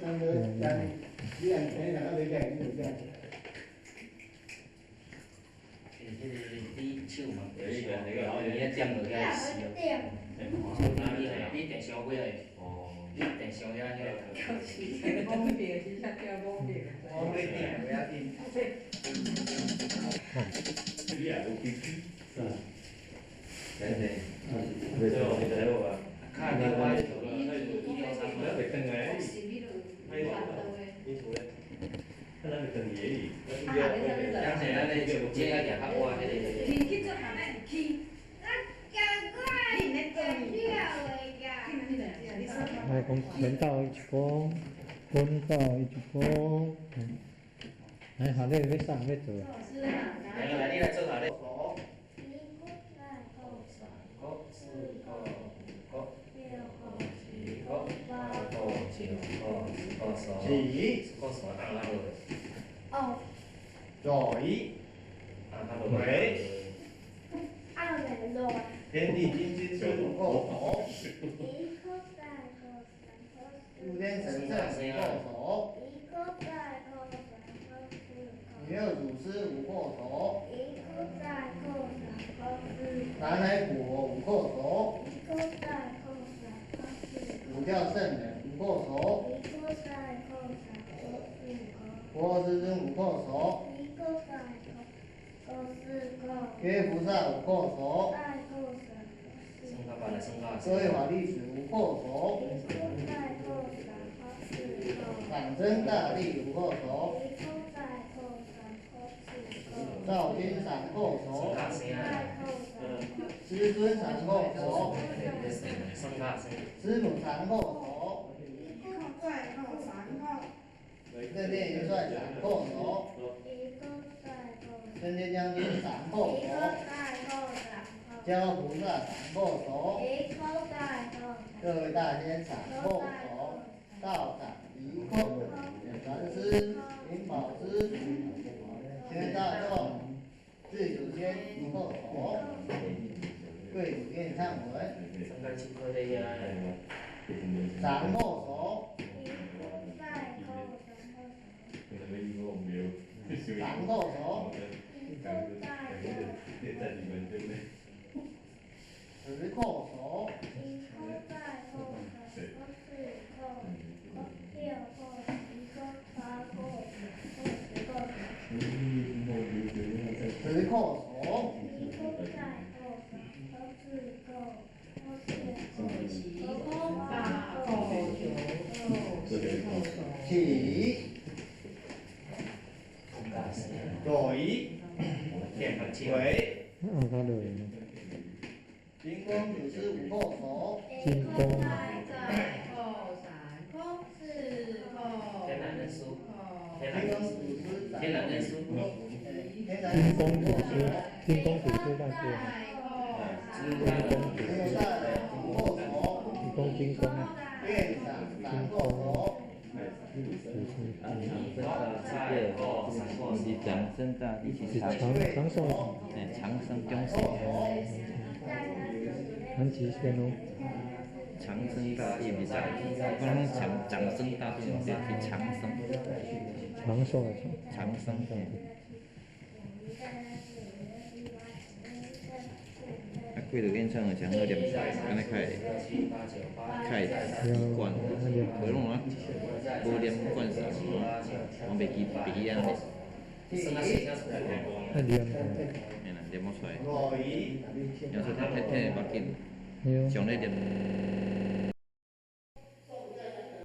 你迄个你手嘛袂烧，伊遐点落去会烧。你你电烧尾仔，你电烧遐遐。就是懵掉，真正叫懵掉。我要点，不要紧。你也有飞机？对对，对，对啊。敲电话就医疗舱。我袂转来。你厝咧？咱袂转去。当时咱咧这个行较晚彼个。去去做项咧去。你免做。来讲轮到一鞠躬，轮到一鞠躬。来，好咧，欲送欲做。来来，你来做下咧。手。三個、四個、五個、六個、七個、八個、九個、十個、十起。個手按下落。哦。左一。按下落。回。天地金精师五叩首。诸天神圣五叩首。弥勒祖师五叩首。南海古佛五叩首。五教圣人五叩首。佛师尊五叩首。给菩萨五叩首。各位法弟子五叩首。掌真大力五叩首。赵金三叩首。师尊三叩首。师母三叩首。正殿元帅三叩首。正殿将军三叩首。骄菩萨三叩首。各位大仙三叩首。道长一叩，传师、灵宝师、天大众、自祖先一叩首，跪主念忏文。三叩首。三叩首。十叩首。十叩首。七叩八叩九叩十叩首。起。左一。回。金光祖师五叩首。金光。再叩三叩四叩。天然认输。金光祖师。天然认输。金光祖师，金光祖师大师。金光祖师。金光金光啊。院长三叩首。是长生大帝，是长长寿，哎，长生终寿，很吉祥哦。长生大帝不是，我讲长长生大帝是长生，长寿的长生大帝。啊，过著演唱会上好念，按呢较会较会习惯，无拢啊，无念惯势，我袂记袂记按呢。啊念，嘿啦，念无出来。有时听听听会无紧，上咧念。